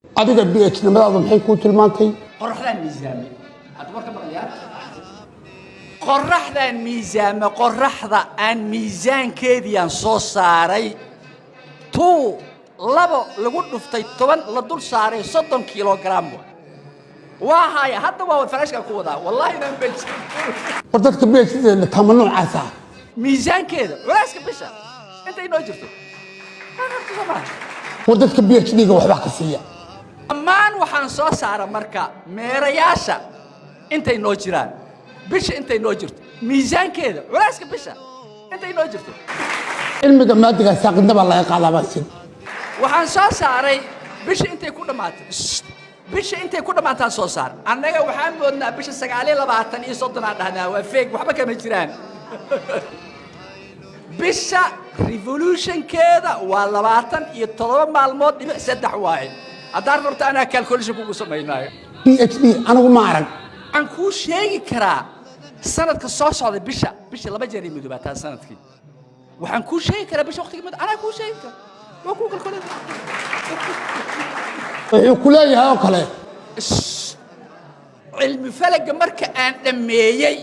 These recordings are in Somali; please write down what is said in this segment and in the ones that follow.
Adiga PhD-nimadaadu maxay kuu tilmaantay? Qoraxdaan miisaamay. Hadda warka maqlayaa, qoraxdaan miisaamay, qoraxda aan miisaankeediiyaan soo saaray. Two labo lagu dhuftay 10 la dul saaray 30 kilogram. Waa haya hadda, waa faraashkaan ku wadaa, wallahi inaan bej. War dadka PhD tama noocaas ah. Miisaankeeda, culeyska bisha intay noo jirto. War dadka PhD-ga waxbaa ka siiya. Dhammaan waxaan soo saara marka meerayaasha intay noo jiraan, bisha intay noo jirto, miisaankeeda, culeyska bisha intay noo jirto. Cilmiga maadigaa saaqidna baa laga qaadaa baan sin. Waxaan soo saaray bisha intay ku dhammaatay, bisha intay ku dhammaataan soo saar. Annaga waxaan moodnaa bisha 29 iyo 30 aan dhahnaa, waa fake, waxba kama jiraan. Bisha revolutionkeeda waa 27 maalmood dhibic saddex waaye. Haddaan rabto anaa calculation kugu samaynaayo. PhD anigu ma arag. Waxaan kuu sheegi karaa sanadka soo socda bisha laba jeer ay midoobaataa sanadkii. Waxaan kuu sheegi karaa bisha waqtiga mid anaa kuu sheegi kara, waa kuu calculate. Wuxuu ku leeyahay oo kale. Cilmi falaga marka aan dhammeeyey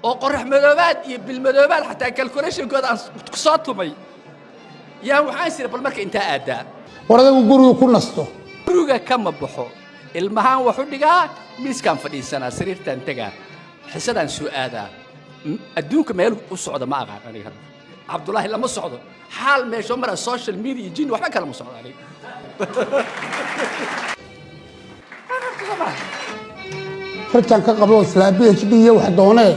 oo qorax madoobaad iyo bilmadoobaad xataa calculationkooda aan soo tumay, yaan waxaan siri bal marka intaa aadaa. War adigu guriga ku nasto. Guriga kama baxo, ilmahaan wax u dhigaa, miiskaan fadhiisanaa, sariirtaan tegaa, xisadaan soo aadaa. Adduunka meel u socda ma aqaan aniga hadda. Cabdulaahi lama socdo xaal meeshoo mara social media iyo jin, waxba kalama socdo aniga. Rajaan ka qabo islaa PhD iyo wax doonee.